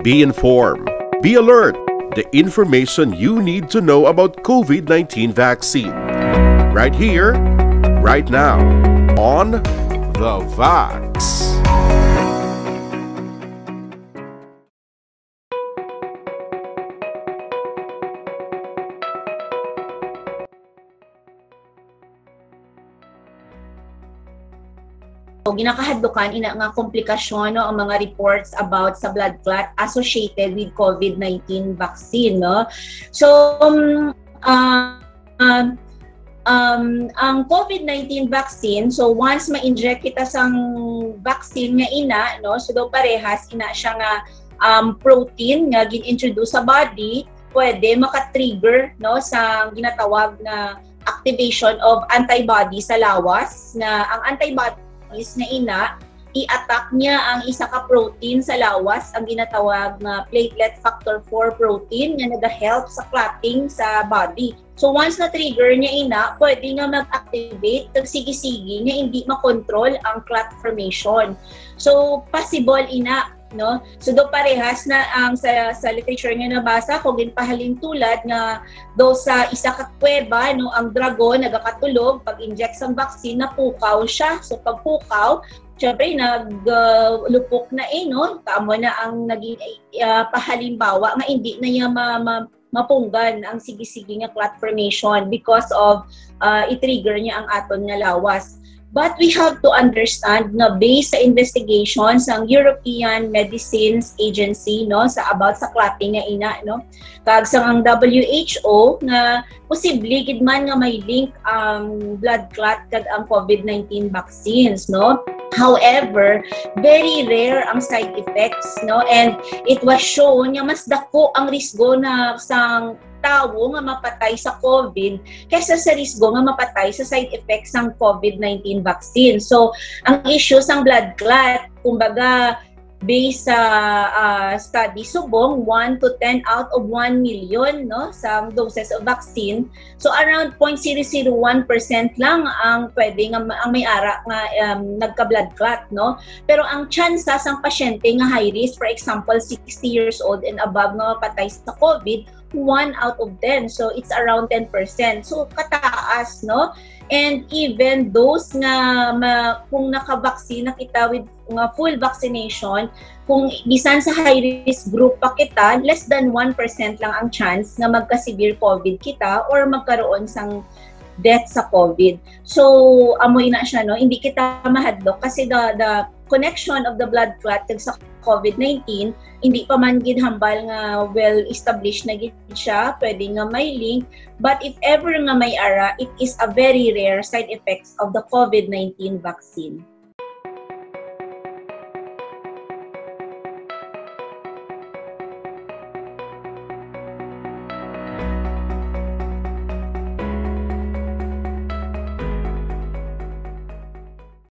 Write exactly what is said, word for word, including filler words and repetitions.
Be informed. Be alert. The information you need to know about COVID nineteen vaccine. Right here, right now, on The Vax. So, ginakahadlukan ina nga komplikasyon, no, ang mga reports about sa blood clot associated with COVID nineteen vaccine, no? So, um, uh, um, um, ang COVID nineteen vaccine, so once ma-inject kita sang vaccine nga ina, no, so daw parehas ina siya nga um, protein nga gin-introduce sa body, pwede maka-trigger, no, sa ginatawag na activation of antibodies sa lawas, nga ang antibodies nga ina i-attack niya ang isa ka protein sa lawas, ang ginatawag nga platelet factor four protein, nga nagahelp sa clotting sa body. So once na-trigger niya ina, pwede nga mag-activate kag sige-sige nga hindi makontrol ang clot formation. So possible ina, no? So do parehas na ang sa, sa literature nga nabasa ko, ginpahalintulad nga do sa isa ka kuweba, no, ang dragon nagakatulog, pag-inject sang vaccine, napukaw siya. So pagpukaw, syempre, nag, uh, lupok na eh, no? Kaamo na ang naging uh, pahalimbawa nga hindi na niya ma, ma, mapunggan ang sige-sige nga clot formation because of uh, i-trigger niya ang aton nga lawas. But we have to understand nga based sa investigation sang European Medicines Agency, no, sa about sa clotting nga ina, no, kag sang ang W H O nga posible gid man nga may link ang blood clot kag ang COVID nineteen vaccines, no? However, very rare ang side effects, no? And it was shown nga mas dako ang risgo na sang tawo nga mapatay sa COVID kaysa sa risgo nga mapatay sa side effects sang COVID nineteen vaccine. So, ang issue sang blood clot, kumbaga, based sa uh, study, subong one to ten out of one million, no, sa doses of vaccine. So around zero point zero zero one percent lang ang pwede nga ang may ara nga um, nagka-blood clot, no? Pero ang tsansa sang pasyente nga high risk, for example, sixty years old and above nga mapatay sa COVID, one out of ten. So it's around ten percent. So kataas, no? And even those nga ma, kung naka-vaccine na kita with nga full vaccination, kung bisan sa high risk group pa kita, less than one percent lang ang chance nga magka-severe COVID kita or magkaroon sang death sa COVID. So, amoy na siya, no? Hindi kita mahadlok kasi the, the connection of the blood clot kag sa COVID nineteen, hindi pa man gid hambal nga well established na gid siya, pwede nga may link, but if ever nga may ara, it is a very rare side effects of the COVID nineteen vaccine.